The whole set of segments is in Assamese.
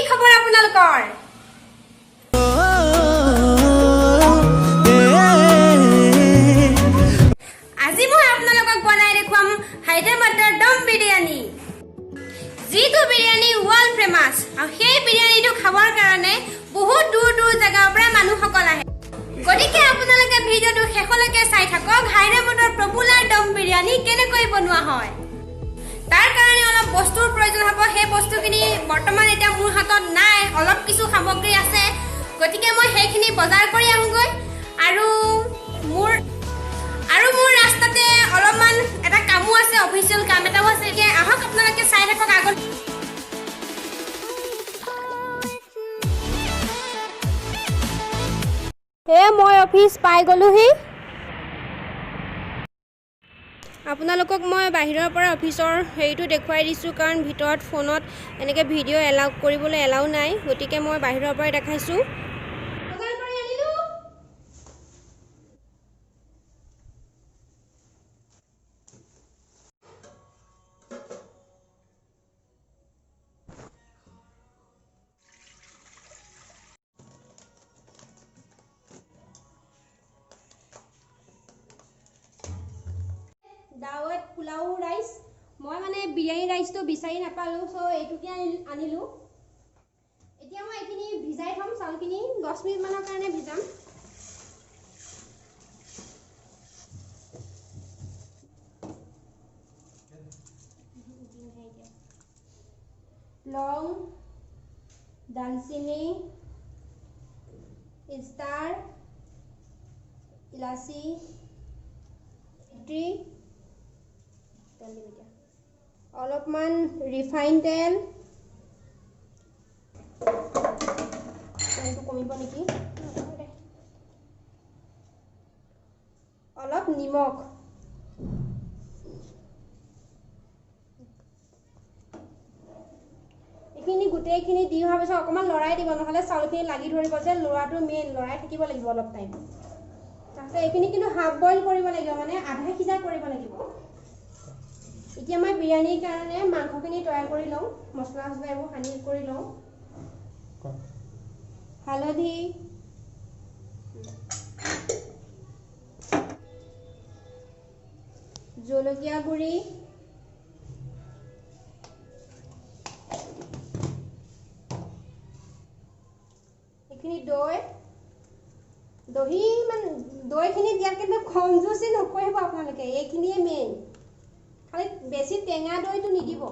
খবৰ আপোনালোকৰ? আজি মই আপোনালোকক বনাই দেখুৱাম হায়দৰাবাদৰ দম বিৰিয়ানী, যিটো বিৰিয়ানী ৱৰ্ল্ড ফেমাছ আৰু সেই বিৰিয়ানীটো খাবৰ কাৰণে বহুত দূৰ দূৰ জেগাৰ পৰা মানুহসকল আহে। গতিকে আপোনালোকে ভিডিঅ'টো শেষলৈকে চাই থাকক, হায়দৰাবাদৰ পপুলাৰ দম বিৰিয়ানী কেনেকৈ বনোৱা হয়। তাৰ কাৰণে অলপ বস্তুৰ প্ৰয়োজন হ'ব। সেই বস্তুখিনি বৰ্তমান এতিয়া মোৰ হাতত নাই, অলপ কিছু সামগ্ৰী আছে। গতিকে মই সেইখিনি বজাৰ কৰি আহোঁগৈ আৰু মোৰ ৰাস্তাতে অলপমান এটা কামো আছে, অফিচিয়েল কাম এটাও আছে। এতিয়া আহক, আপোনালোকে চাই থাকক আগত। মই অফিচ পাই গ'লোহি। আপোনালোকক মই বাহিৰৰ পৰা অফিচৰ হেৰিটো দেখুৱাই দিছোঁ, কাৰণ ভিতৰত ফোনত এনেকৈ ভিডিঅ' এলাউ কৰিবলৈ এলাউ নাই। গতিকে মই বাহিৰৰ পৰাই দেখাইছোঁ। বজাৰ কৰি আনিলোঁ। দাৱত পোলাও ৰাইচ। মই মানে বিৰিয়ানী ৰাইচটো বিচাৰি নাপালোঁ, চ' এইটোকে আনিলোঁ। এতিয়া মই এইখিনি ভিজাই থ'ম। চাউলখিনি 10 মিনিটমানৰ কাৰণে ভিজাম। লং, দালচিনি, ষ্টাৰ, ইলাচি, তেল দিম। এতিয়া অলপমান ৰিফাইন তেল। তেলটো কমিব নেকি? অলপ নিমখ। এইখিনি গোটেইখিনি দি হোৱাৰ পিছত অকণমান লৰাই দিব, নহ'লে চাউলখিনি লাগি ধৰিব যে। লৰাটো মেইন, লৰাই থাকিব লাগিব অলপ টাইম। তাৰপিছত এইখিনি কিন্তু হাফ বইল কৰিব লাগিব, মানে আধা সিজা কৰিব লাগিব। এতিয়া মই বিৰিয়ানীৰ কাৰণে মাংসখিনি তৈয়াৰ কৰি লওঁ, মছলা চছলা এইবোৰ সানি কৰি লওঁ। হালধি, জলকীয়া গুড়ি, এইখিনি দৈ। দহি মানে দৈখিনি দিয়াত কিন্তু কনজুচি নকৰিব আপোনালোকে, এইখিনিয়ে মেইন। খালি বেছি টেঙা দৈটো নিদিব।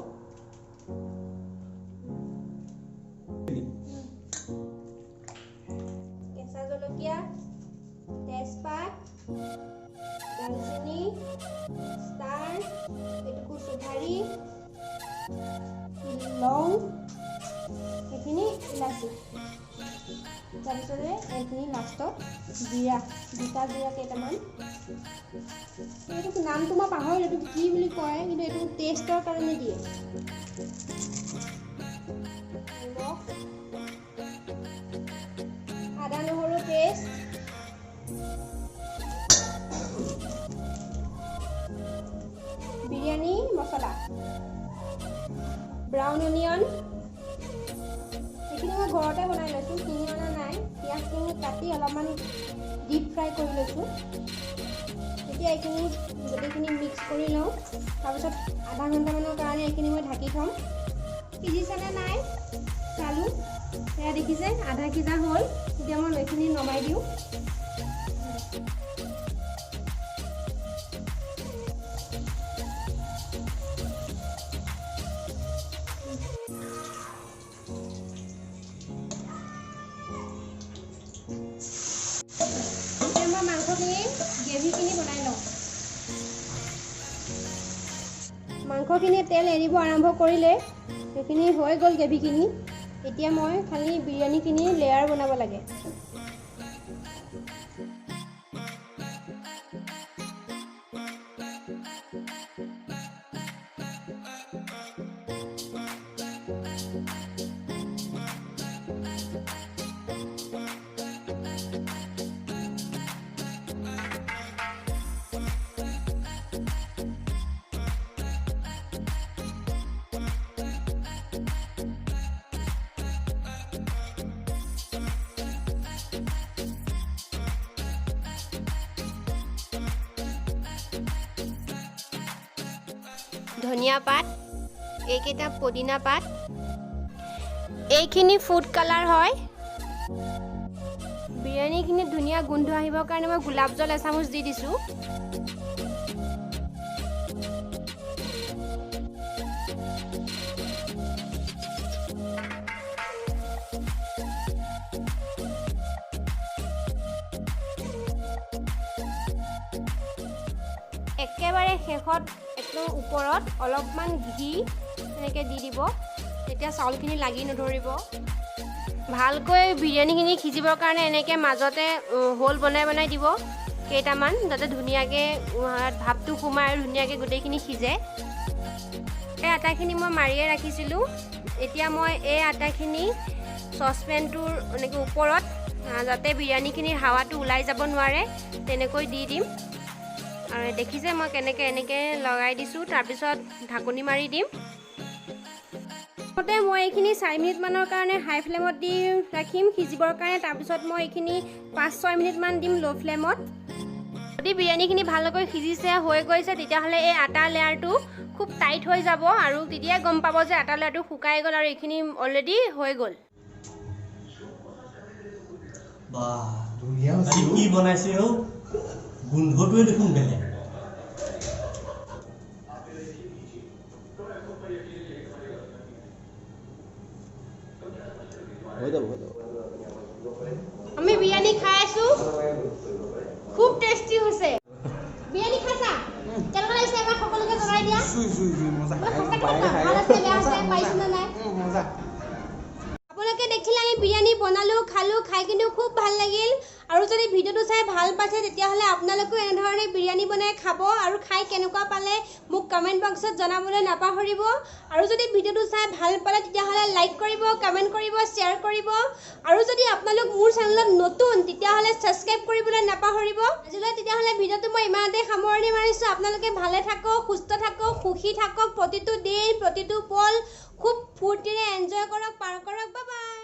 কেঁচা জলকীয়া, তেজপাত, দালচেনি, ষ্টাৰ, এইটুকু চুপাৰী, লং, এইখিনি ইলাচি, তাৰপিছতে এইখিনি লাষ্টত জিৰা, গোটা জিৰা কেইটামান। এইটো নামটো মই পাহৰিলোঁ, এইটো কি বুলি কয়, কিন্তু এইটো টেষ্টৰ কাৰণে দিয়ে। নিমখ, আদা নহৰু পেষ্ট, বিৰিয়ানী মছলা, ব্ৰাউন অনিয়ন। এইখিনি মই ঘৰতে বনাই লৈছোঁ, কিনি অনা নাই। পিঁয়াজখিনি কাটি অলপমান ডিপ ফ্ৰাই কৰি লৈছোঁ। এতিয়া এইখিনি গোটেইখিনি মিক্স কৰি লওঁ। তাৰপিছত আধা ঘণ্টামানৰ কাৰণে এইখিনি মই ঢাকি থ'ম। সিজিছেনে নাই চালোঁ। সেয়া দেখিছে, আধা সিজা হ'ল। এতিয়া মই এইখিনি নমাই দিওঁ। এতিয়া মই মাংসখিনি গ্ৰেভিখিনি বনাই লওঁ। মাংসখিনি তেল এৰিব আৰম্ভ কৰিলে। সেইখিনি হৈ গ'ল গ্ৰেভিখিনি। এতিয়া মই খালি বিৰিয়ানীখিনি লেয়াৰ বনাব লাগে। ধনিয়া পাত, এইকেইটা পদিনা পাত, এইখিনি ফুড কালাৰ হয়। বিৰিয়ানীখিনি ধুনীয়া গোন্ধ আহিবৰ কাৰণে মই গোলাপ জল এচামুচ দি দিছোঁ। একেবাৰে শেষত একদম ওপৰত অলপমান ঘি এনেকৈ দি দিব, তেতিয়া চাউলখিনি লাগি নধৰিব। ভালকৈ বিৰিয়ানীখিনি সিজিবৰ কাৰণে এনেকৈ মাজতে হোল বনাই বনাই দিব কেইটামান, যাতে ধুনীয়াকৈ ভাপটো সোমায় আৰু ধুনীয়াকৈ গোটেইখিনি সিজে। এই আটাখিনি মই মাৰিয়ে ৰাখিছিলোঁ। এতিয়া মই এই আটাখিনি চচপেনটোৰ এনেকৈ ওপৰত, যাতে বিৰিয়ানীখিনিৰ হাৱাটো ওলাই যাব নোৱাৰে তেনেকৈ দি দিম। আৰু দেখিছে মই কেনেকৈ এনেকৈ লগাই দিছোঁ। তাৰপিছত ঢাকনি মাৰি দিম। প্ৰথমতে মই এইখিনি 4 মিনিটমানৰ কাৰণে হাই ফ্লেমত দি ৰাখিম সিজিবৰ কাৰণে। তাৰপিছত মই এইখিনি 5-6 মিনিটমান দিম ল' ফ্লেমত। যদি বিৰিয়ানীখিনি ভালকৈ সিজিছে, হৈ গৈছে, তেতিয়াহ'লে এই আটা লেয়াৰটো খুব টাইট হৈ যাব আৰু তেতিয়াই গম পাব যে আটা লেয়াৰটো শুকাই গ'ল আৰু এইখিনি অলৰেডি হৈ গ'ল। ধুনীয়া কি বনাইছে অ', গোন্ধটোৱে দেখোন বেলেগ। আমি বিৰিয়ানী খাই আছো, খুব টেষ্টি হৈছে। বিৰিয়ানী খাইছা, কেনেকুৱা লাগিছে এবাৰ সকলোকে জনাই দিয়া। ভাল আছে বেয়া হৈছে পাইছো নে নাই? আপোনালোকে দেখিলে আমি বিৰিয়ানী বনালোঁ, খালোঁ, খাই কিন্তু খুব ভাল লাগিল। আৰু যদি ভিডিঅ'টো চাই ভাল পাইছে তেতিয়াহ'লে আপোনালোকেও এনেধৰণে বিৰিয়ানী বনাই খাব আৰু খাই কেনেকুৱা পালে মোক কমেণ্ট বক্সত জনাবলৈ নাপাহৰিব। আৰু যদি ভিডিঅ'টো চাই ভাল পালে তেতিয়াহ'লে লাইক কৰিব, কমেণ্ট কৰিব, শ্বেয়াৰ কৰিব। আৰু যদি আপোনালোক মোৰ চেনেলত নতুন তেতিয়াহ'লে ছাবস্ক্ৰাইব কৰিবলৈ নাপাহৰিব। আজিলৈ তেতিয়াহ'লে ভিডিঅ'টো মই ইমানতে সামৰণি মাৰিছোঁ। আপোনালোকে ভালে থাকক, সুস্থ থাকক, সুখী থাকক, প্ৰতিটো দিন প্ৰতিটো পল খুব ফূৰ্তিৰে এনজয় কৰক, পাৰ কৰক। Bye bye.